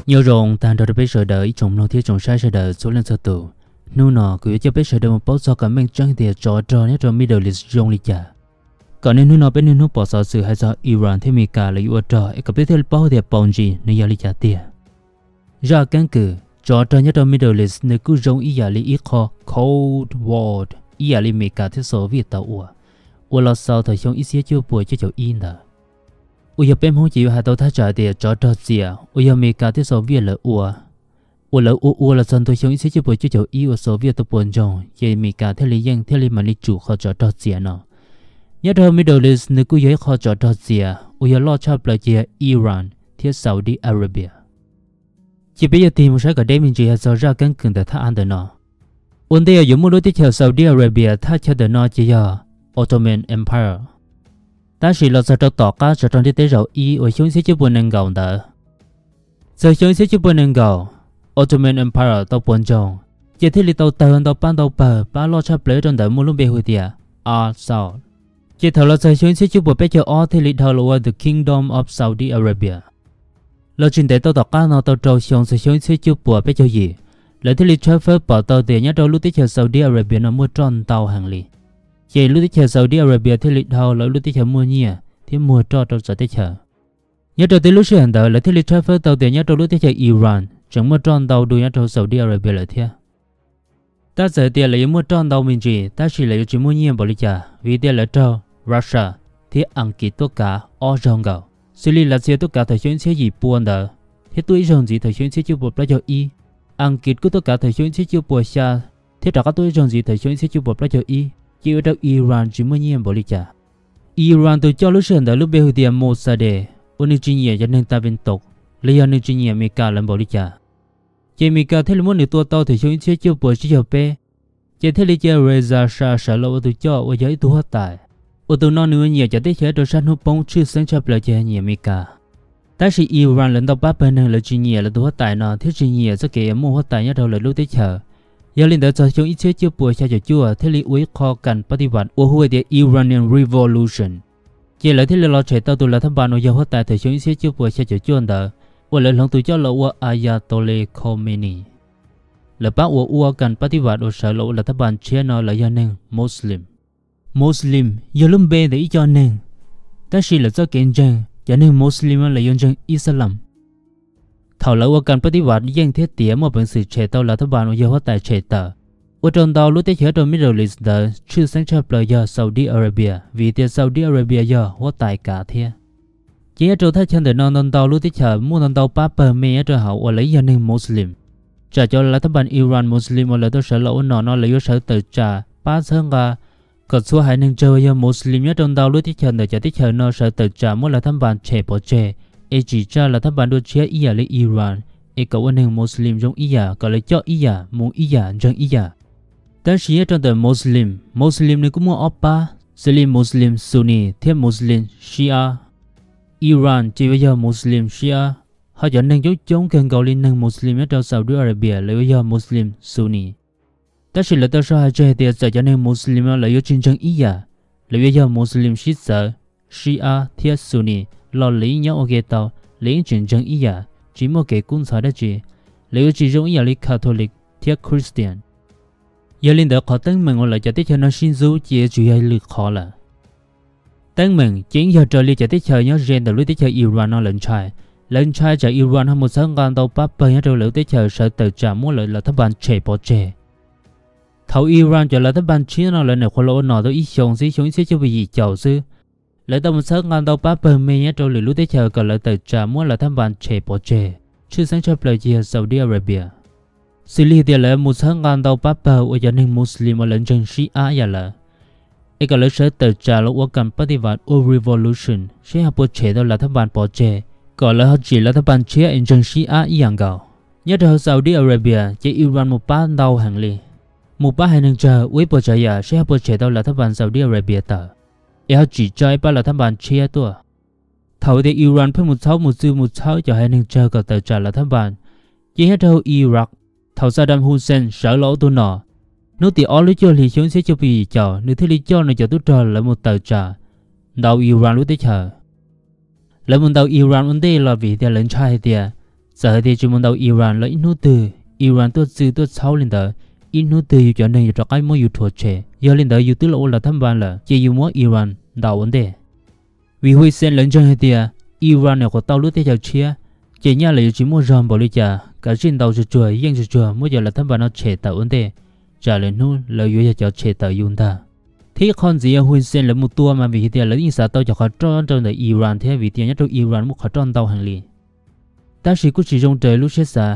Nyob zoo tag nrho rau peb sawv daws ib tsoom mloog thiab tsoom saib sawv daws txhua leej txhua tus. Hnub no kuv yuav coj peb sawv daws mus paub txog kom meej tseeb tias tsov rog nyob rau Middle East zoo li cas, kom niaj hnub no peb niaj hnub pom xov xwm hais txog Iran thiab Amelikas lawv yuav ua rog es kom peb thiaj li paub tias paus ntsis nws yog li cas tiag. Zaj keeb kwm tsov rog nyob rau Middle East nws kuj zoo ib yam li ib qho Cold War ib yam li Amelikas thiab Soviet tau ua, ua los xaus thaum xyoo ib txhiab cuaj puas cuaj caum ib ntawd. Uas yog peb Hmoob ces yuav hais tau thaj tsam tias tsov rog txias uas yog Amelikas thiab Soviet lawv ua, uas lawv ua ua los txog ntua xyoo ib txhiab cuaj puas cuaj caum ib uas Soviet tau puas ntsoog ces Amelikas thiaj li yeej thiaj li mam li tsum qhov tsov rog txias no. Nyob rau Middle East nws kuj yog ib qho tsov rog txias uas yog loj tshaj plaws ces yog Iran thiab Saudi Arabia. Ces peb yuav tig mus saib kom deb me ntsis hais txog zaj keeb kwm ntawm thaj av ntawm no. Ua ntej yuav muaj lub teb chaws Saudi Arabia thaj chaw ntawm no ces yog Ottoman Empire. Tab sis los txog rau tom qab tsov rog ntiaj teb zaum ib uas xyoo ib txhiab cuaj puas nees nkaum ntawd, txog xyoo ib txhiab cuaj puas nees nkaum, Ottoman Empire tau puas ntsoog, ces thiaj li tau tawg ntau pab ntau pawg, pab loj tshaj plaws rau ntawd muaj lub npe hu tias Al Saud. Ces thaum los txog xyoo ib txhiab cuaj puas peb caug ob thiaj li dhau los ua The Kingdom of Saudi Arabia. Los tsis ntev tau tom qab no tau rau xyoo txog xyoo ib txhiab cuaj puas peb caug yim, lawv thiaj li tshawb fawb pom tau tias nyob rau lub teb chaws Saudi Arabia no muaj roj ntau heev li. Ces lub teb chaws Saudi Arabia thiaj li dhau los lub teb chaws muaj nyiaj thiab muag roj rau txawv teb chaws. Nyob rau tej lub sij hawm ntawd lawv thiaj li tshawb fawb tau tias nyob rau lub teb chaws Iran tseem muaj roj ntau dua nyob rau Saudi Arabia lawm thiab. Tab txawm tias lawv yuav muaj roj ntau me ntsis tab sis lawv yuav tsis muaj nyiaj npaum li cas vim tias lawv raug Russia thiab Askiv tuaj kav ob zaug nkaus. Xws li Lav Xias tuaj kav thaum xyoo ib txhiab yim pua ntawd, thiab tuaj ib zaug ntxiv thaum xyoo ib txhiab cuaj puas plaub caug ib. Askiv kuj tuaj kav thaum xyoo ib txhiab cuaj puas xya, thiab rov qab tuaj ib zaug ntxiv thaum xyoo ib txhiab cuaj puas plaub caug ib, ces ua rau Iran tsis muaj nyiaj npaum li cas. Iran tus coj lub sij hawm ntawd lub npe hu tias Mosaddeq, uas nws tsis nyiam cov neeg Tab Vin Tauj los yog nws tsis nyiam Amelikas lawv npaum li cas. Ces Amelikas thiaj li muab nws tua tau thaum xyoo ib txhiab cuaj puas tsib caug peb, ces thiaj li cia Reza Shah sawv los ua tus coj uas yog ib tug huab tais, uas tus no nws ua nyiam cov teb chaws rau sab hnub poob tshwj xeeb tshaj plaws ces nyiam Amelikas. Tab sis Iran lawv ntau pab pawg neeg lawv tsis nyiam lawv tus huab tais no thiab tsis nyiam txoj kev muaj huab tais nyob rau lawv lub teb chaws. Yog li ntawd txog xyoo ib txhiab cuaj puas xya caum cuaj thiaj li ua ib qho kas pab ti vas uas hu tias Iranian Revolution. Ces lawv thiaj li los tshem tau tus lav thab npas uas yog huab tais thaum xyoo ib txhiab cuaj puas xya caum cuaj ntawd, uas lawv hloov tus coj los ua Ayatollah Khomeini. Lawv pab uas ua kas pab ti vas uas sawv los ua lav thab npas tshiab no lawv yog neeg Muslim. Muslim yog lub npe ntawm ib co neeg, tab sis lawv txoj kev ntseeg cov neeg Muslim no lawv yuav ntseeg Islam. Thaum lawv ua kas pab ti vas yeej thiab tiav muaj peev xwm tshem tau lav thab npas uas yog huab tais tshem tawm, ua rau ntau lub teb chaws rau Middle East ntawd tshwj xeeb tshaj plaws yog Saudi Arabia vim tias Saudi Arabia yog huab tais kav thiab. Ces nyob rau thaj chaw ntawm no ntau ntau lub teb chaws muaj ntau ntau pab pawg me nyob rau hauv uas lawv yog neeg Muslim. Tsam cov lav thab npas Iran Muslim uas lawv tau sawv los ua nom no lawv yuav sawv tawm tsam pab txhawb nqa kom txhua haiv neeg tsawg uas yog Muslim nyob rau ntau lub teb chaws ntawm cov teb chaws no sawv tawm tsam muab lav thab npas tshem pov tseg, es tsim tsa lav thab npas dua tshiab ib yam li Iran, es kom ua neeg Muslim zoo ib yam, kom lawv coj ib yam, mus ib yam, ntseeg ib yam. Tab sis nyob rau ntawm Muslim, Muslim nws kuj muaj ob pab, xws li Muslim Sunni thiab Muslim Shia. Iran ces yuav yog Muslim Shia, ho cov neeg coob coob kawg nkaus li neeg Muslim nyob rau Saudi Arabia lawv yuav yog Muslim Sunni. Tab sis lawv tau sau hais tseg tias txawm cov neeg Muslim no lawv yuav tsis ntseeg ib yam, lawv yuav yog Muslim sib txawv, Shia thiab Sunni, los lawv yeej nyob ua ke tau, lawv yeej tseem ntseeg ib yam, tsis muaj kev kub ntxhov dab tsi, lawv yuav tsis zoo ib yam li Catholic thiab Christian. Yog li ntawd qhov teeb meem uas lawv cov teb chaws no sib ntxub ces yuav tsum yog lwm qhov lawm. Teeb meem ces yeej yog raws li cov teb chaws nyob ze ntawm lub teb chaws Iran no lawv ntshai. Lawv ntshai tsam Iran ho mus txhawb nqa ntau pab pawg nyob rau lawv lub teb chaws sawv tawm tsam muab lawv lav thab npas tshem pov tseg. Thaum Iran cov lav thab npas tshiab no lawv nyuam qhuav los ua nom tau ib xyoos xwb, xyoo ib txhiab cuaj puas yim caum xwb, lawv tau mus txhawb nqa ntau pab pawg me nyob rau lwm lub teb chaws kom lawv tawm tsam muab lav thab npas tshem pov tseg, tshwj xeeb tshaj plaws ces yog Saudi Arabia. Xws li tias lawv mus txhawb nqa ntau pab pawg uas cov neeg Muslim uas lawv ntseeg Shia ib yam lawv, es kom lawv sawv tawm tsam los ua kas pab ti vas ua revolution saib ho puas tshem tau lav thab npas pov tseg, kom lawv ho tsim lav thab npas tshiab es ntseeg Shia ib yam nkaus. Nyob rau hauv Saudi Arabia ces Iran mus pab ntau heev li, mus pab haiv neeg tsawg ua ib puas tsav yam saib ho puas tshem tau lav thab npas Saudi Arabia tawm, es ho tsim tsa ib pab lav thab npas tshiab tuaj. Thaum tias Iran pheej mus txhawb mus txhawb mus txhawb cov haiv neeg tsawg kom tawm tsam lav thab npas, ces nyob rau Iraq, thaum Saddam Hussein sawv los ua tus nom, hnub tim ob lub cuaj hlis xyoo ib txhiab cuaj puas yim caum nws thiaj li coj nws cov tub rog lawv mus tawm tsam ntaus Iran lub teb chaws. Lawv mus ntaus Iran ua ntej los vim tias lawv ntshai hais tias Txawm hais tias tsis mus ntaus Iran los ib hnub twg Iran tuaj txwj tuaj txhaub li ntawd, ib hnub twg yus cov neeg yuav rov qab muab yus rhuav tshem. Yog li ntawd yus twb los ua lam thab npas lawm ces yus muab Iran ntaus ua ntej. Vim Huisen lawv ntseeg hais tias Iran nyuam qhuav tau lub teb chaws tshiab, ces nyaj lawv yuav tsis muaj zog npaum li cas, kav tsij ntaus tsuag tsuag yeej tsuag tsuag muab cov lam thab npas no tshem tawm ua ntej, tsam lwm hnub lawv yuav yog cov tshem tawm yus ntag. Thiab qhov ntxiv yog Huisen lawv mus tua mas vim hais tias lawv yeej xav tau cov qhov roj nyob rau ntawm Iran thiab vim tias nyob rau Iran muaj qhov roj ntau heev li. Tab sis kuj tsis zoo raws lub siab xav,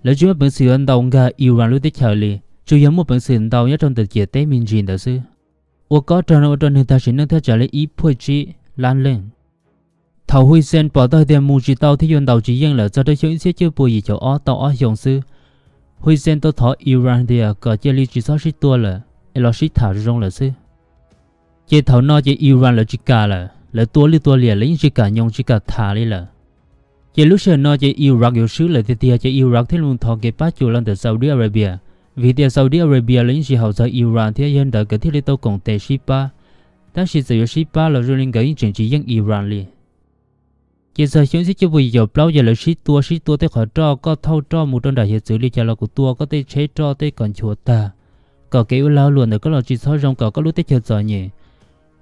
lawv tsis muaj peev xwm yuav ntaus nkag Iran lub teb chaws li, tsuas yog muaj peev xwm ntaus nyob rau ntawm ciam teb me ntsis ntawd xwb. Ua kob rog no ua rau neeg tag sim neej thiaj tsam li ib phuaj tsib lab leej. Thaum Huisen pom tau hais tias mus tsis tau thiab yuav ntaus tsis yeej lawm, txog rau xyoo ib txhiab cuaj pua yim caum ob tau ob xyoos xwb, Huisen tau thov Iran tias kom cia li tsis txhob sib tua lawm es los sib tham zoo zoo lawm xwb. Ces thaum no ces Iran lawv tsis kam lawm, lawv tua lwj tua liam lawv yeej tsis kam nyoos tsis kam tham li lawm. Ces lub sij hawm no ces Iraq yuav swb lawm tiag tiag ces Iraq thiaj li mus thov kev pab cuam los ntawm Saudi Arabia, vim tias Saudi Arabia los yeej tsis haum txog Iran thiab yog li ntawd nkawd thiaj li tau koom tes sib pab. Tab sis txawm yuav sib pab los zoo li nkawd yeej tseem tsis yeej Iran li. Ces txog xyoo ib txhiab cuaj pua yim caum plaub ces lawv sib tua sib tua tej qhov roj, koj thauj roj mus rau nram hiav txwv li cas los kuv tua koj tej tsheb roj tej kom nchuav tag, kom kev ua lag luam ntawm koj los tsis txhob zoo, kom koj lub teb chaws txom nyem.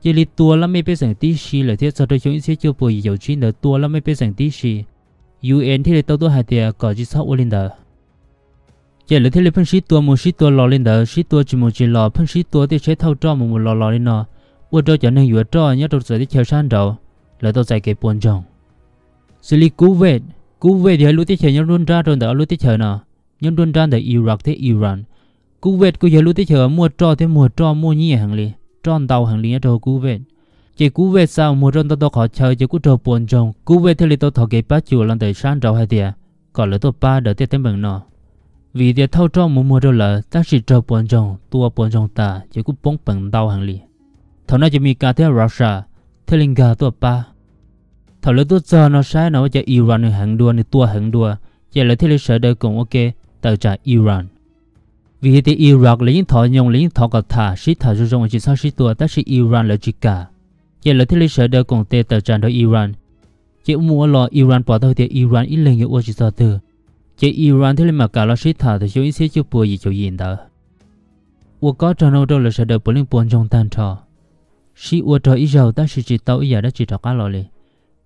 Cia li tua laj mej pej xeem tib si lawm thiab txog rau xyoo ib txhiab cuaj pua yim caum tsib ntawd tua laj mej pej xeem tib si. U N thiaj li tau tuaj hais tias kom tsis txhob ua li ntawd. Ces lawv thiaj li pheej sib tua mus sib tua los li ntawd, sib tua tsis mus tsis los, pheej sib tua tej tsheb thauj roj mus mus los los li no, ua rau cov neeg yuav roj nyob rau txawv teb chaws sab nraud, lawv tau txais kev puas ntsoog. Xws li Kuwait, Kuwait yog ib lub teb chaws nyob nruab nrab rau ntawm ob lub teb chaws no, nyob nruab nrab ntawm Iraq thiab Iran. Kuwait kuj yog lub teb chaws muaj roj thiab muag roj muaj nyiaj heev li, roj ntau heev li nyob rau Kuwait. Ces Kuwait xa mus muag rau ntau ntau qhov chaw ces kuj raug puas ntsoog, Kuwait thiaj li tau thov kev pab cuam los ntawm sab nraud hais tias kom lawv tuaj pab daws tej teeb meem no. Vim tias thauj roj mus muag rau lawv tab sis raug puas ntsoog, tua puas ntsoog tas ces kuj poob peev ntau heev li. Thaum no ces Amelikas thiab Russia thiaj li nkag tuaj pab. Thaum lawv tuaj txog no saib no ua cas Iran nws heev dua, nws tua heev dua, ces lawv thiaj li sawv daws koom ua ke tawm tsam Iran. Vim tias Iraq lawv yeej thov nyoos, lawv yeej thov kom tham, sib tham zoo zoo uas tsis txhob sib tua, tab sis Iran lawv tsis kam, ces lawv thiaj li sawv daws koom tes tawm tsam nrog Iran. Ces ua mus ua los Iran pom tau tias Iran ib leeg yuav ua tsis txog twg, ces Iran thiaj li mam kam los sib tham thaum xyoo ib txhiab cuaj pua yim caum yim ntawd. Ua kob rog no ua rau lawv sawv daws puav leej puas ntsoog tag nrho, sib ua rog ib zaug tab sis tsis tau ib yam dab tsi rov qab los li.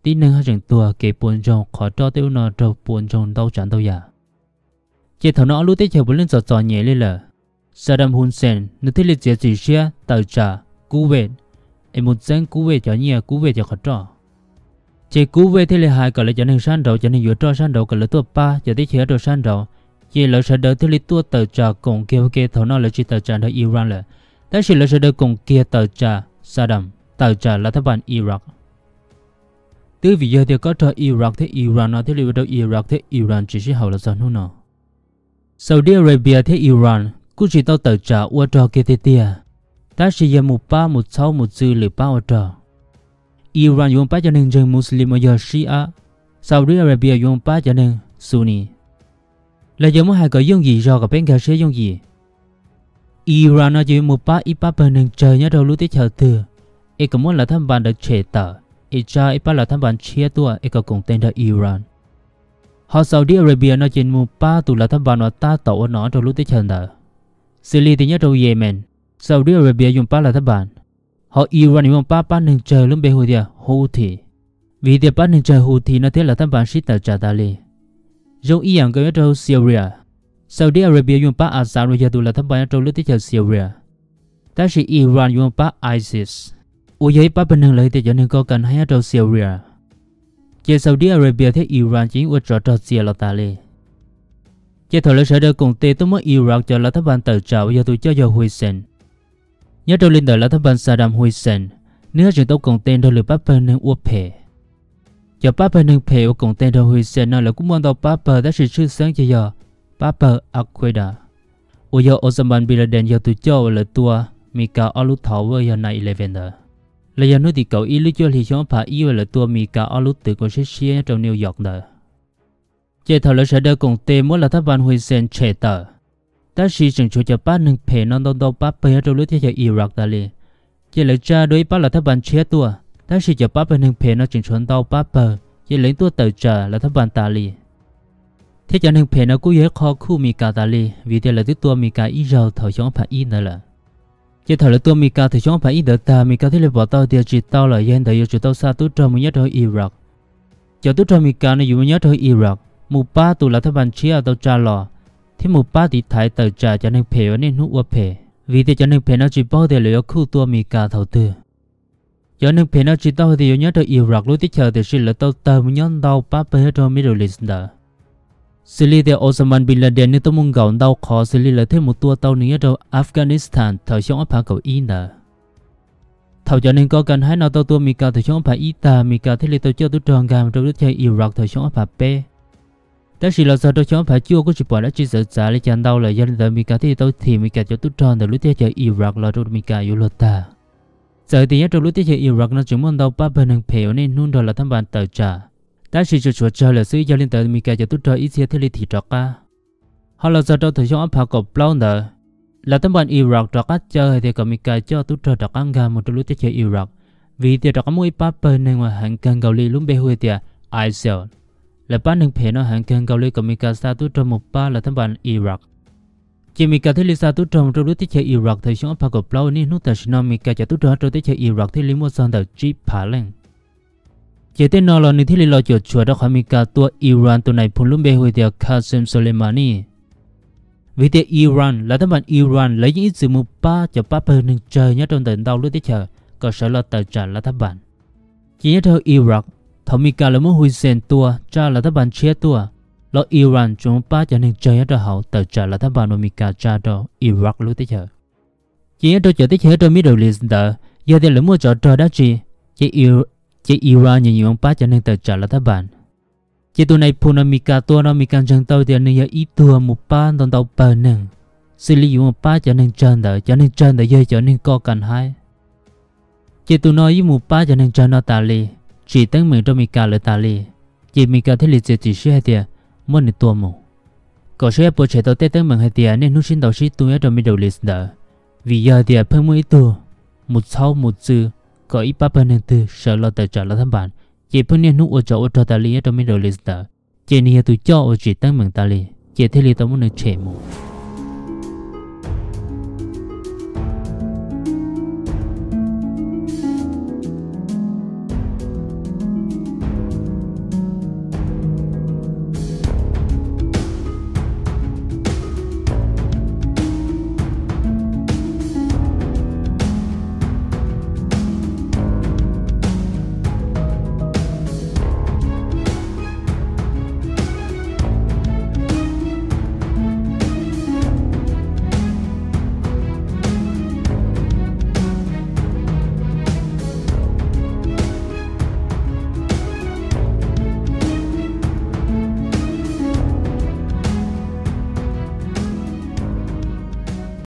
Tib neeg haj tseem tuag, kev puas ntsoog, qhov roj tej ub no raug puas ntsoog ntau tsav ntau yam. Ces thaum no ob lub teb chaws puav leej txom txom nyem li lawm. Saddam Hussein nws thiaj li txiav txim siab tawm tsam Kuwait, es mus txeeb Kuwait cov nyiaj, Kuwait cov qhov roj. Ces Kuwait thiaj li hais kom lawv cov neeg sab nraud, cov neeg yuav roj sab nraud kom lawv tuaj pab cov teb chaws nyob rau sab nraud. Ces lawv sawv daws thiaj li tuaj tawm tsam koom kiag ua ke, thaum no lawv tsis tawm tsam nrog Iran lawm, tab sis lawv sawv daws koom kiag tawm tsam Saddam, tawm tsam lav thab npas Iraq. Twb vim yog tias kob rog Iraq thiab Iran no thiaj li ua rau Iraq thiab Iran tsis sib haum los txog hnub no. Saudi Arabia thiab Iran kuj tsis tau tawm tsam ua rog kiag tiag tiag, tab sis yog mus pab mus txhaub mus txwv lwm pab ua rog. Iran yuav mus pab cov neeg ntseeg Muslim uas yog Shia, Saudi Arabia yuav mus pab cov neeg Sunni. Los yog muab hais kom yooj yim zog kom peb nkag siab yooj yim, Iran no ces yuav mus pab ib pab pawg neeg tsawg nyob rau lub teb chaws twg, es kom muab lav thab npas ntawd tshem tawm, es tsa ib pab lav thab npas tshiab tuaj es kom koom tes nrog Iran. Ho Saudi Arabia no ces mus pab tus lav thab npas uas tab tom ua nom rau lub teb chaws ntawd. Xws li tias nyob rau Yemen, Saudi Arabia yuav mus pab lav thab npas, ho Iran yuav mus pab pab neeg tsawg lub npe hu tias Houthi. Vim tias pab neeg tsawg Houthi no thiab lav thab npas sib tawm tsam tas li. Zoo ib yam nkaus nyob rau Syria, Saudi Arabia yuav mus pab Assad uas yog tus lav thab npas nyob rau lub teb chaws Syria, tab sis Iran yuav mus pab ISIS, uas yog ib pab pawg neeg los yog tias cov neeg ko ka nab nyob rau Syria. Ces Saudi Arabia thiab Iran ces yeej ua tsov rog txias los tas li. Ces thaum lawv sawv daws koom tes tuaj muab Iraq cov lav thab npas tawm tsam uas yog tus coj yog Hussein. Nyob rau li ntawm lav thab npas Saddam Hussein, nws haj tseem tau koom tes nrog lwm pab pawg neeg ua phem. Cov pab pawg neeg phem uas koom tes nrog Hussein no lawv kuj muaj ntau pab pawg tab sis tshwj xeeb ces yog pab pawg Al Qaeda, uas yog Osama bin Laden yog tus coj uas lawv tua Mis Kas ob lub tower yog nine eleven ntawd, los yog hnub tim kaum ib lub cuaj hli xyoo ob phav ib uas lawv tua Mis Kas ob lub twm kaum siab siab nyob rau New York ntawd. Ces thaum lawv sawv daws koom tes muab lav thab npas Hussein tshem tawm, tab sis tseem tshuav cov pab neeg phem no ntau ntau pab pawg nyob rau lub teb chaws Iraq tas li. Ces lawv tsa dua ib pab lav thab npas tshiab tuaj, tab sis cov pab pawg neeg phem no tseem tshuav ntau pab pawg, ces lawv tuaj tawm tsam lav thab npas tas li. Thiab cov neeg phem no kuj yog ib qho khuj Meskas tas li vim tias lawv twb tua Meskas ib zaug thaum xyoo ob phav ib ntawd lawm. Ces thaum lawv tua Meskas thaum xyoo ob phav ib ntawd tag, Meskas thiaj li pom tau tias tsis tau lawm, yog li ntawd yuav tsum tau xa tub rog mus nyob rau Iraq. Cov tub rog Meskas no yuav mus nyob rau Iraq mus pab tus lav thab npas tshiab tau tsa los, thiab mus pab tiv thaiv tawm tsam cov neeg phem uas niaj hnub ua phem, vim tias cov neeg phem no tsis paub tias lawv yuav khuj tua Meskas thaum twg. Cov neeg phem no tsis tau hais tias yuav nyob rau Iraq lub teb chaws, tiam sis lawv tau tawg mus nyob ntau pab pawg nyob rau Middle East ntawd. Xws li tias Osama bin Laden nws tau mus nkaum ntau qhov, xws li lawv thiaj mus tua tau nws nyob rau Afghanistan thaum xyoo ob phav kaum ib ntawd. Thaum cov neeg ko kas haib no tau tua Meskas thaum xyoo ob phav ib tag, Meskas thiaj li tau coj tub rog nkag mus rau lub teb chaws Iraq thaum xyoo ob phav peb. Tab sis los txog rau xyoo ob phav cuaj kuj tsis pom dab tsi txawv txav li cas ntau lawm, yog li ntawd Meskas thiaj li tau thim Meskas cov tub rog ntawm lub teb chaws Iraq los rau Meskas yuav luag tag. Txawm tias nyob rau lub teb chaws Iraq no tseem muaj ntau pab pawg neeg phem uas niaj hnub nrog lav thab npas tawm tsam, tab sis tsuas tshuav tsawg lawm xwb, yog li ntawd Meskas cov tub rog ib txhia thiaj li thim rov qab. Ho los txog rau thaum xyoo ob phav kaum plaub ntawd, lav thab npas Iraq rov qab caw hais tias kom Meskas coj tub rog rov qab nkag mus rau lub teb chaws Iraq, vim tias rov qab muaj ib pab pawg neeg uas heev kawg nkaus li lub npe hu tias ISIL. Lawv pab neeg phem no heev kawg nkaus li kom Meskas xa tub rog mus pab lav thab npas Iraq. Ces Meskas thiaj li xa tub rog mus rau lub teb chaws Iraq thaum xyoo ob phav kaum plaub, niaj hnub tam sim no Meskas cov tub rog rau teb chaws Iraq thiaj li muaj txog ntawm tsib phav leej. Ces tej no los nws thiaj li los cuam tshuam rau qhov Meskas tua Iran tus nais phoo lub npe hu tias Qasem Soleimani. Vim tias Iran, lav thab npas Iran lawv yeej ib txwm mus pab cov pab pawg neeg tsawg nyob rau ntawm ntau lub teb chaws kom sawv los tawm tsam lav thab npas. Ces nyob rau Iraq, thaum Meskas lawv muab Hussein tua tsa lav thab npas tshiab tuaj, los Iran tsuas mus pab cov neeg tsawg nyob rau hauv tawm tsam lav thab npas uas Meskas tsa rau Iraq lub teb chaws. Ces nyob rau cov teb chaws nyob rau Middle East ntawd, yog tias lawv muaj tsov rog dab tsi, ces Iran nyiam nyiam mus pab cov neeg tawm tsam lav thab npas. Ces tus nais phoo no Meskas tua no Meskas ntseeg tau tias nws yog ib tug mus pab ntau ntau pawg neeg, xws li yuav mus pab cov neeg tsawg ntawd, cov neeg tsawg ntawd yog cov neeg ko kas haib. Ces tus no yeej mus pab cov neeg tsawg no tas li, tsim teeb meem rau Meskas lawv tas li. Ces Meskas thiaj li txiav txim siab hais tias muab nws tua mus, kom saib puas tshem tau tej teeb meem hais tias niaj hnub sib ntaus sib tua nyob rau Middle East ntawd. Vim yog hais tias pheej muaj ib tug mus txhaub mus txw kom ib pab pawg neeg twg sawv los tawm tsam lav thab npas, ces pheej niaj hnub ua tsov ua rog tas li nyob rau Middle East ntawd, ces nws yog tus coj uas tsim teeb meem tas li, ces thiaj li tau muab nws tshem mus.